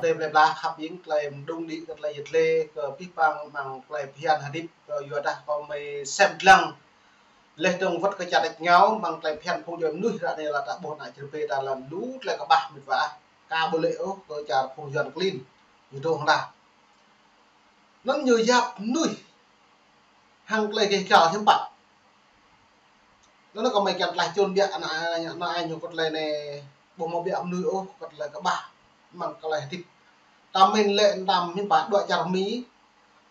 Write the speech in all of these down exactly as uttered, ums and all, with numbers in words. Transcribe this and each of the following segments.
Tơlơi blah khăp ƀing tơlơi mơdung đĭ kơ tơlơi yet lĕ kơ pih pang mơ̆ng tơlơi phiăn hơdip kơ yua dah kơ mơi sem dlăng. Leh dơ̆ng wơ̆t kơ čar đĕč ngao mơ̆ng tơlơi phiăn phung djuai mơnuih ră anai lĕ ta ƀuh ană čơrơbê ta lăm lu tơlơi kơƀah mĭt wa. Ka ƀu lĕ ôh kơ čar phung Yuan klin. Ñu dŏ hăng ta. Anŭn ñu yap mơnuih hăng tơlơi gêh gal hiư̆m pă. Anŭn kơ mơi kiăng tlaih čun biă ană, ană ai ñu kơ tơlơi anai ƀu hmâo biă mơnuih ôh kơ tơlơi kơƀah mơ̆ng tơlơi hơdip. Ta mĭn lĕ anăm hiư̆m pă dŏ čar Mi,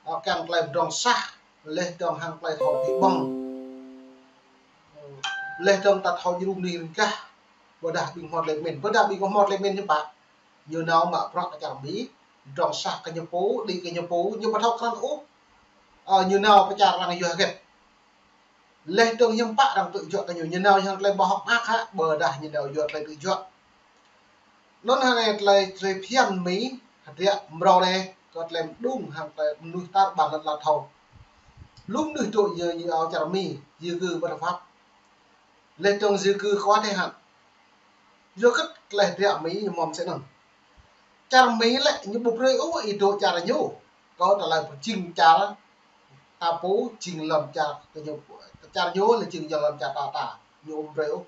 ơ, kiăng tơlơi pơdrŏng sah, leh dơ̆ng hăng tơlơi thâo pĭ ƀơ̆ng. Leh dơ̆ng ta thâo djru mơnuih rơgah, ƀôdah ƀing hmâo tơlơi mĭn, ƀôdah ƀing hmâo tơlơi mĭn hiư̆m pă. Ñu nao mă bruă kơ čar Mi, pơdrŏng sah kơ ñu pô, đĭ kơ ñu pô, ñu ƀu thâo krăn ôh. Ơ, ñu nao pơ čar arăng yua hơget. Leh dơ̆ng hiư̆m pă arăng tŭ juă kơ ñu, ñu nao hăng tơlơi ƀu hơ̆k mơak hă, ƀôdah ñu nao yua tơlơi tŭ juă. Anŭn hơnai tơlơi, tơlơi phiăn Mi, hơdră mrâo anai, kơ tơlơi mơdung hăng tơlơi mơnuih tar ƀar lŏn ala thâo. Lu mơnuih dŏ yơ ñu ao čar Mi, di cư bất hợp pháp. Leh dơ̆ng di cư kơ ƀơi tơhan. Yua kơ tơlơi hơdră Mi ñu mơ̆m sĕ anŭn. Čar Mi lĕ ñu ƀu brơi ôh ih dŏ čar ñu. Kơ tơlơi pơjing čar ta pô jing lŏn čar kơ ñu, čar ñu lĕ jing lŏn čar ta ta. Ñu ƀu brơi ôh.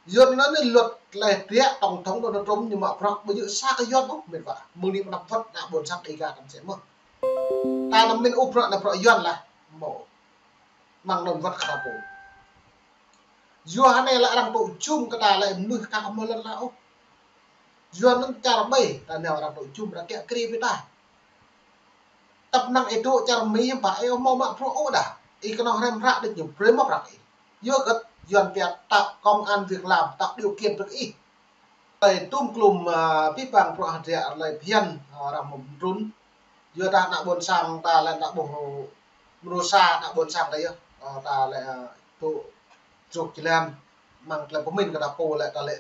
Yua anŭn anai luật tơlơi hơdră tổng thống Donald Trump ñu mă bruă ƀu djơ̆ sa kơ Yuan ôh mĭt wa. Mơ̆ng anai pơnăp wơ̆t ană ƀôn sang Đêga kăm sĕ mơ̆n. Ta anăm mĭn ôh bruă anai bruă Yuan lah. Mơ̆. Mơ̆ng anŭn wơ̆t kơ ta pô. Yua hơnai lĕ arăng tŭ jum kơ ta lĕ mơnuih kah kơ hmâo lŏn ala ôh. Yua anŭn čar ƀai ta nao arăng tŭ jum arăng kiă kriê ƀing ta. Tơpă năng ih dŏ čar Mi hiư̆m pă ih ƀu hmâo mă bruă ôh dah. Ih kơnơ̆ng hrăm hră đĕč ñu brơi mă prăk ih. Yua kơ Yuan pia tạo công ăn việc làm, tạo điều kiện brơi ih. Tơlơi tum klum, ơ, pih pang bruă hơdră tơlơi phiăn, ơ, arăng mơ̆m trŭn. Yua dah ană ƀôn sang ta lĕ ta ƀuh mơnuih sa ană ƀôn sang ta yơh. Ơ, ta lĕ, ơ, tŭ jrôk jơlan mơ̆ng tơlơi pơmĭn kơ ta pô lĕ ta lĕ.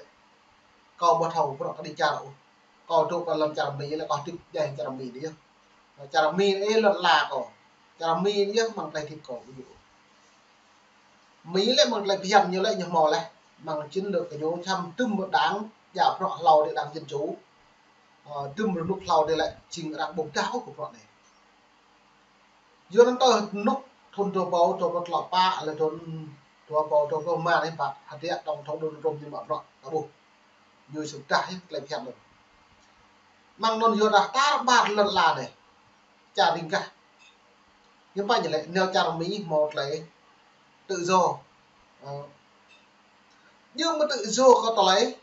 Kâo ƀu thâo bruă kơ đĭ čar ôh. Kâo dŏ pơ lăm čar Mi lĕ kâo hơdip djai čar Mi anai yơh. Čar Mi anai lŏn ala kâo. Čar Mi anai yơh mơ̆ng tơlơi hơdip kâo ƀu djơ̆ ôh. Mi lĕ mơ̆ng tơlơi phiăn ñu lĕ ñu hmâo leh. Mơ̆ng chiến lược kơ ñu čăm tŭm mơ̆ng đảng, djă bruă hlâo đĭ đảng Dân Chủ. Ơ, tŭm rơnŭk hlâo đĭ lĕ jing arăng ƀu pơdah ôh kơ bruă anai. Yua anŭn tơ rơnŭk thŭn dua rơbâo dua pluh klâo pă lĕ thŭn dua rơbâo dua pluh rơma anai pă hơdră tổng thống Donald Trump ñu mă bruă ta ƀuh. Ñu sŭt dah yơh tơlơi phiăn anŭn. Mơ̆ng anŭn yua dah tar ƀar lŏn ala anai. Čar ring gah. Hiư̆m pă ñu lĕ nao čar Mi hmâo tơlơi tự do. Ơ. Ñu mă tự do kơ tơlơi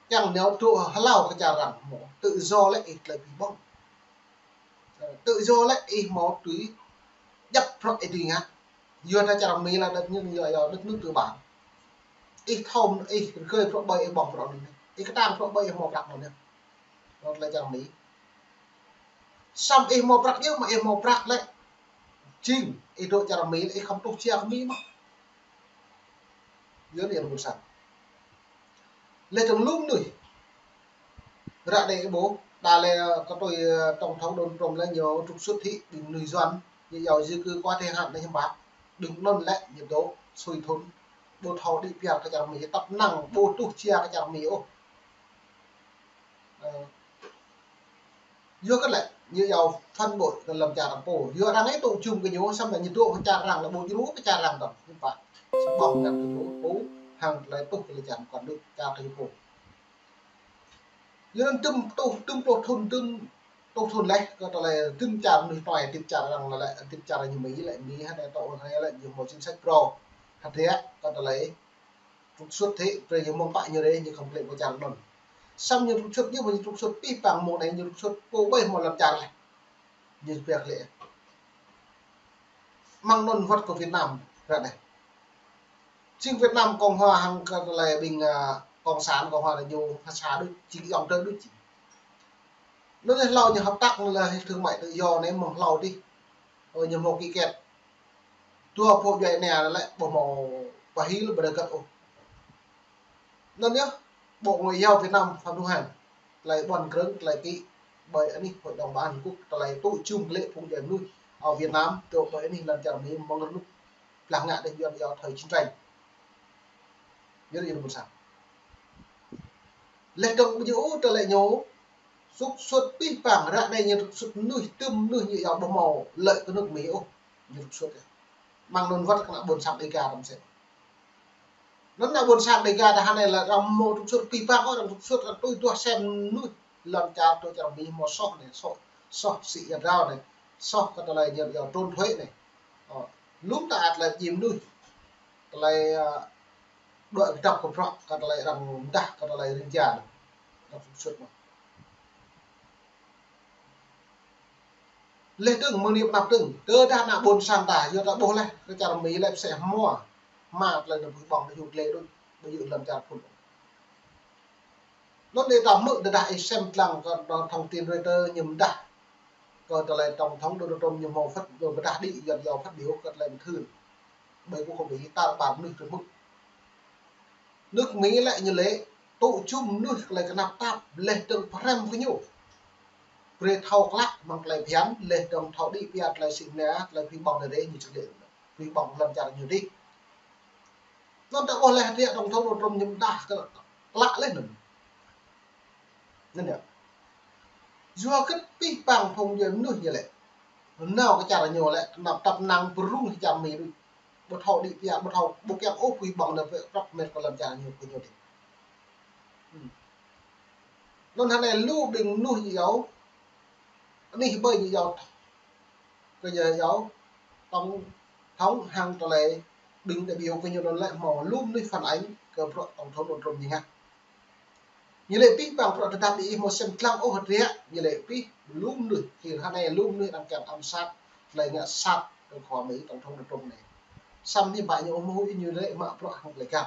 kiăng nao dŏ hlâo kơ čar arăng hmâo. Tự do lĕ ih tơlơi pĭ ƀơ̆ng. Ơ, tự do lĕ ih hmâo tui djăp bruă ih tui ngă. Yua dah čar Mi lĕ đất nước, yua, yua đất nước tư bản. Ih thâo, ih rơgơi bruă ƀai ih ƀơ̆ng bruă anŭn. Ih kơtang bruă ƀai ih hmâo prăk anŭn. Anŭn tơlơi čar Mi. Samơ̆ ih hmâo prăk yơh mơ̆ ih hmâo prăk lĕ. Jing, ih dŏ čar Mi lĕ ih khŏm tuh jia kơ Mi mơ̆n. Yua anŭn ƀôn sang. Lĕ tơlơi lu mơnuih. Ră anai ƀuh, ta lĕ kơ tui, ơ, tổng thống Donald Trump lĕ ñu trục xuất hĭ ƀing mơnuih Yuan, ñu iâu di cư quá thời hạn anai hiư̆m pă. Ƀing anŭn lĕ ñu dŏ sui thŭn, ƀu thâo đĭ pioh kơ čar Mi, tơpă năng ƀu tuh jia kơ čar Mi ôh. Ơ. Yua kơ lĕ, ñu iâu phản bội kơ lăm čar arăng pô. Yua arăng ih tŭ jum kơ ñu, samơ̆ ñu dŏ kơ čar arăng lĕ ƀu djru kơ čar arăng tơ̆ng. Hiư̆m pă. Sĭt ƀơ̆ng ngă kơ ñu pô, hăng tơlơi tuh kơ lĕ čar mơkăn đôč, čar kơ ñu pô. Yua anŭn tŭm tuh, tŭm pluh thŭn, tŭm tuh thŭn leh, kơ tơlơi tŭm čar mơnuih tuai, tŭm čar arăng lĕ, tŭm čar ñu Mi lĕ, Mi hơnai tŏ hơnai lĕ, ñu hmâo chính sách pro. Hơdră, kơ tơlơi trục xuất hĭ, brơi ñu mơ̆ng pă ñu rê, ñu khŏm klĕ pơ čar anŭn. Samơ̆ ñu trục xuất, ñu ƀu ñu trục xuất pih pang mơ̆ng anai, ñu trục xuất pô ƀai hmâo lăm čar leh. Ñu pia klĕ. Mơ̆ng anŭn wơ̆t kơ Việt Nam, ră anai. Jing Việt Nam Cộng Hòa hăng kơ tơlơi ƀing, ơ, Cộng sản Cộng Hòa lĕ ñu ha sa đôč, jing ayŏng adơi đôč jing. Anŭn lĕ hlâo ñu hợp tác anŭn lĕ thương mại tự do anai mơ̆ng hlâo dih. Ơ, ñu hmâo ký kết. Dua pô djuai ania lĕ ƀu hmâo pơhil ƀu đa găt ôh. Anŭn yơh, Bộ Ngoại giao Việt Nam Phạm Thu Hằng, tơlơi ƀuăn krơ̆ng, tơlơi ký ƀơi anih Hội đồng Bảo an Liên Hợp Quốc, tơlơi tŭ jum kơ lĕ phung djuai mơnuih, ơ, Việt Nam, dŏ ƀơi anih lăm čar Mi mơ̆ng rơnŭk blah ngă đĕč Yuan iâu thời chiến tranh. Yua anŭn ƀôn sang. Leh dơ̆ng ƀu djơ̆ ôh tơlơi ñu, Trục xuất pih pang, ră anai ñu trục xuất mơnuih, tơm mơnuih ñu yua ƀu hmâo lĕ kơ nước Mỹ ôh, ñu trục xuất yơh. Mơ̆ng anŭn wơ̆t kơ ană ƀôn sang Đêga tăm sĕ. Anŭn ană ƀôn sang Đêga ta hơnai lĕ arăng hmâo trục xuất pih pang ôh, arăng trục xuất kơ tui tuah sem mơnuih lŏn čar, tui čar Mi hmâo soh anai, soh, soh sĭ ia drao anai, soh kơ tơlơi ñu yua trốn thuế anai. Ơ, lŏm ta ăt lĕ jing mơnuih. Tơlơi, ơ, đuaĭ kơdŏp kơ bruă, kơ tơlơi arăng mơdah, kơ tơlơi rĭng ja anai. Arăng trục xuất mơ̆n. Leh dơ̆ng mơ̆ng anai pơ anăp dơ̆ng, tơdah ană ƀôn sang ta, yua ta ƀuh leh, kơ čar Mi lĕ pơsĕ hmua, hmua tơlơi anŭn pơhĭ ƀơ̆ng, tơlơi yŭ tơlơi đôč, ƀu yŭ lŏn čar phŭn. Anŭn đe ta hmư̆ tơdah ih sem lăng kơ thông tin Reuters ñu mơdah, kơ tơlơi tổng thống Donald Trump ñu hmâo phát, mơdah đĭ, yua yua phát biểu kơ tơlơi mơthưr. Ƀơi kơ kơ Mi ta ƀar mơnuih tơhmư̆. Nước Mỹ lĕ ñu lĕ tŭ jum mơnuih tơlơi kơnap tap leh dơ̆ng pơhrăm kơ ñu. Brơi thâo klă mơ̆ng tơlơi phiăn leh dơ̆ng thâo đĭ pia tơlơi sĭ mơnia, tơlơi pơhĭ ƀơ̆ng đơi đơi ñu čơlĕ. Pơhĭ ƀơ̆ng lŏn čar ñu đih. Anŭn ta ƀuh leh hơdră tổng thống Donald Trump ñu mơdah kơ klă leh anŭn. Anŭn yơh. Yua kơ pih pang phung djuai mơnuih ñu lĕ. Nao kơ čar ñu lĕ, kơnap tap năng pơrŭng čar Mi đôč. Ƀu thâo đĭ pia, ƀu thâo, ƀu kiăng ôh pơhĭ ƀơ̆ng anŭn pơ prăk met kơ lŏn čar ñu kơ ñu đih. Hmm. Anŭn hơnai lu ƀing mơnuih ñu yua. Anih ƀơi ñu yua. Kơ ñu yua. Tổng thống hăng tơlơi ƀing đại biểu kơ ñu anŭn lĕ hmâo lu mơnuih phản ánh kơ bruă tổng thống Donald Trump ñu ngă. Ñu lĕ pih pang bruă tơdah ƀing ih hmâo sem lăng ôh hơdră, ñu lĕ pih lu mơnuih, hil hơnai lu mơnuih arăng kiăng ám sát, tơlơi ngă sat kơ khua Mi tổng thống Donald Trump anai. Samơ̆ hiư̆m pă ñu ƀu hmâo huĭ, ñu lĕ mă bruă hăng tơlơi găl.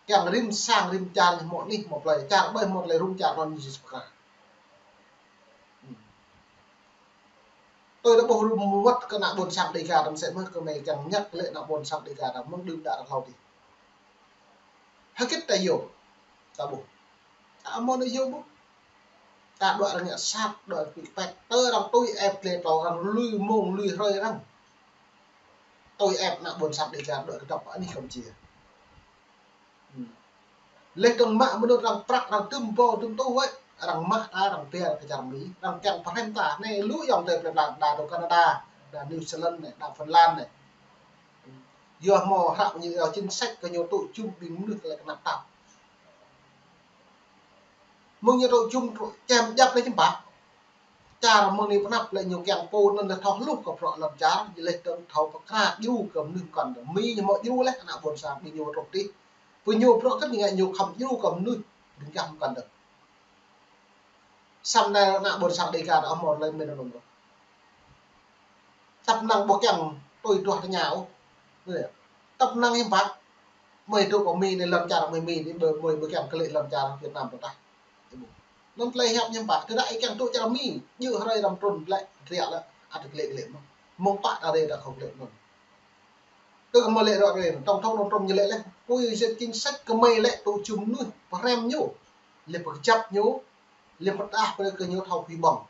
Kiăng rĭm sang rĭm čar ñu hmâo anih hmâo plơi, čar ƀơi hmâo tơlơi rŭng čar anŭn ñu jing sơkra. Hmm. Tui ta ƀuh rŭm wơ̆t kơ ană ƀôn sang Đêga tăm sĕ mơ̆n kơ Mi kiăng ñăk lĕ ană ƀôn sang Đêga ta mơ̆ng đưm đă ră hlâo adih. Hơget ta yua, ta ƀuh. Ta hmâo anai yua ƀuh. Ta đuaĭ arăng ngă sat, đuaĭ pĭt pĕt, tơ arăng tui ĕp klĕ tŏ arăng lui mông, lui hrơi arăng. Tui ĕp ană ƀôn sang Đêga đuaĭ kơdŏp anih Kampuchia. Hmm. Leh dơ̆ng mă mơnuih arăng prăk arăng tơm pô tơm tuh wơ̆t, arăng mă ta arăng pia kơ čar Mi, arăng kiăng pơhrăm ta, anai lu ayŏng adơi plơi pla đa dŏ Canada, đa New Zealand anai, đa Phần Lan anai. Yua hmâo hră ñu yua chính sách kơ ñu tŭ jum ƀing mơnuih tơlơi kơnap tap. Mơ̆ng ñu tŭ jum tŭ čem djăp anai hiư̆m pă. Čar mơ̆ng anai pơ anăp lĕ ñu kiăng pô anŭn lĕ thâo hluh kơ bruă lŏn čar, ñu leh dơ̆ng thâo pơkra djru kơ mơnuih mơkăn dơ̆ng. Mi ñu hmâo djru leh ană ƀôn sang ƀing ñu truh adih. Pơ ñu bruă kơt ñu ngă ñu khŏm djru kơ mơnuih ƀing gah mơkăn dơ̆ng. Samơ̆ anai ană ƀôn sang Đêga ta hmâo tơlơi mĭn anŭn ôh. Tăp năng ƀu kiăng tui tuah tơña ôh. Tăp năng hiư̆m pă. Mơi dŏ pơ Mi anai lŏn čar mơi Mi anai ƀu, mơi ƀu kiăng kơlĕ lŏn čar Việt Nam pơtah. Anŭn tơlơi hiăp hiư̆m pă. Tơdah ih kiăng dŏ čar Mi, djơ̆ hrơi răm trŭn lĕ, hơdră lĕ, ăt kơlĕ kơlĕ mơ̆n. Mơ̆ng pă ta rê ta khŏm kơlĕ mơ̆n. Tơ kơ mơi lĕ rŏ rê, tổng thống Donald Trump ñu lĕ leh, pui zet chính sách kơ mơi lĕ tŭ jum mơnuih, pơhrăm ñu, lĕ pơkơjăp ñu, lĕ pơdah brơi kơ ñu thâo pơhĭ ƀơ̆ng.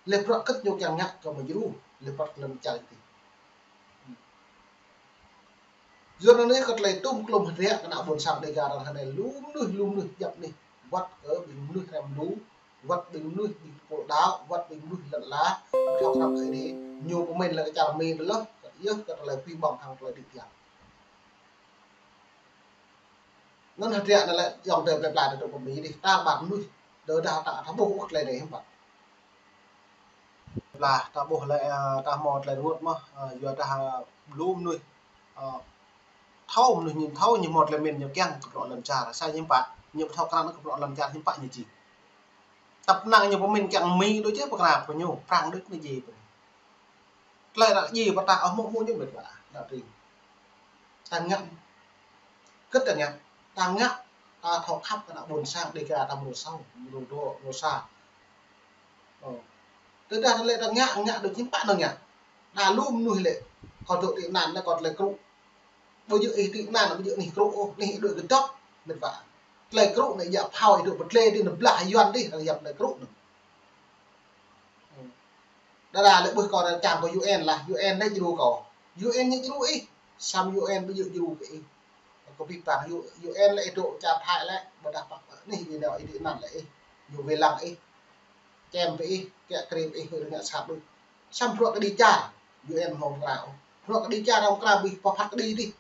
Lĕ bruă kơt ñu kiăng ngă kơ mơi djru, lĕ prăk lŏn čar adih. Yua anŭn anai kơ tơlơi tŭm klum hơdră kơ ană ƀôn sang Đêga ră anai lu mơnuih, lu mơnuih djăp anih. Wơ̆t kơ ƀing mơnuih hrăm lu, wơ̆t ƀing mơnuih ƀing pô đaŏ, wơ̆t ƀing mơnuih lŏn ala, thâo krăp kơ Ơi Adai. Ñu pơmĭn lĕ kơ čar Mi tơlơi, kơ yơh kơ tơlơi pơhĭ ƀơ̆ng hăng tơlơi đĭ pia. Anŭn hơdră anai lĕ ayŏng adơi plơi pla ta dŏ pơ Mi adih, ta ƀar mơnuih, tơdah ta, ta ƀuh ôh tơlơi anai hiư̆m pă. Lah, ta ƀuh lĕ, ơ, ta hmâo tơlơi rơngot mơ̆n, ơ, yua dah, ơ, lu mơnuih, ơ, thâo mơnuih ñu thâo ñu hmâo tơlơi mĭn ñu kiăng kơ bruă lŏn čar, sa hiư̆m pă, ñu thâo krăn kơ bruă lŏn čar hiư̆m pă ñu jing. Tăp năng ñu pơmĭn kiăng Mi đôč jĕ pơkra pơ ñu, Prăng đôč ñu jĕ pơ ñu. Tơlơi arăng djai pơtă ôh mơ̆ mơ̆ ñu mĕt wa, đa tring. Ta ngă. Kơ ta ngă. Ta ngă. Ta thâo khăp kơ ană ƀôn sang Đêga ta mrô sâo, mrô dua, mrô sa. Ơ. Tơdah lĕ ta ngă, ngă dŏ hiư̆m pă anŭn ngă. Đa lu mơnuih lĕ. Kâo dŏ tị nạn lĕ kâo tơlơi krŭ. Ƀu djơ̆ ih tị nạn, ƀu djơ̆ anih krŭ ôh, anih ih dŏ kơdŏp, mĕt wa. Tơlơi krŭ anai yă phao ih dŏ pơtlê adih, anŭn blah Yuan adih, arăng yap tơlơi krŭ anŭn. Đa đa lĕ ƀuh kâo čang kơ U N lah, U N lĕ djru kâo. U N ñu djru ih, samơ̆ U N ƀu djơ̆ djru kơ ih. Kâo pơhiăp pă U, U N lĕ ih dŏ čar Thái lĕ, ƀôdah pă anih ih nao ih tị nạn lĕ ih. Ñu wai lăng ih, čem pơ ih, kiăng krep ih, wai lăng ngă sat đôč. Samơ̆ bruă kơđi čar, U N hmâo pơkra ôh. Bruă kơđi čar hmâo pơkra, ƀing pô phat kơđi dih.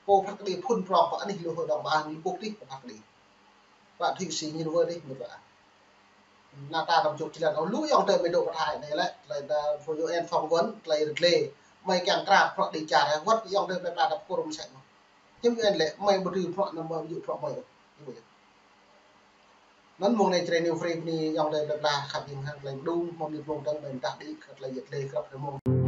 Pô phat kơđi phun prong pơ anih lu hơi dong ba ni puk dih, pô phat kơđi. Pă Thụy Sĩ ñu wơr dih, mơ̆ pă. Nata tam čuk či lăn ôh, lu ayŏng adơi mơ̆ng dŏ pơ Thái anai lĕ, tơlơi ta pô U N phỏng vấn, tơlơi rơdlê. Mơi kiăng krăp bruă kơđi čar, wơ̆t ayŏng adơi plơi pla ta pơkŭr mơsĕ mơ̆n. Hiư̆m U N lĕ, mơi ƀu dưi bruă anăm ƀu dưi bruă mơi. Anŭn mơ̆ng anai Jrai New Free bơni ayŏng adơi plơi pla khăp jing hăng tơlơi mơđung, mơ̆ng anai mơ̆ng dơ̆ng mơi mơdah đĭ, kơ tơlơi yet lĕ krăp rơmông.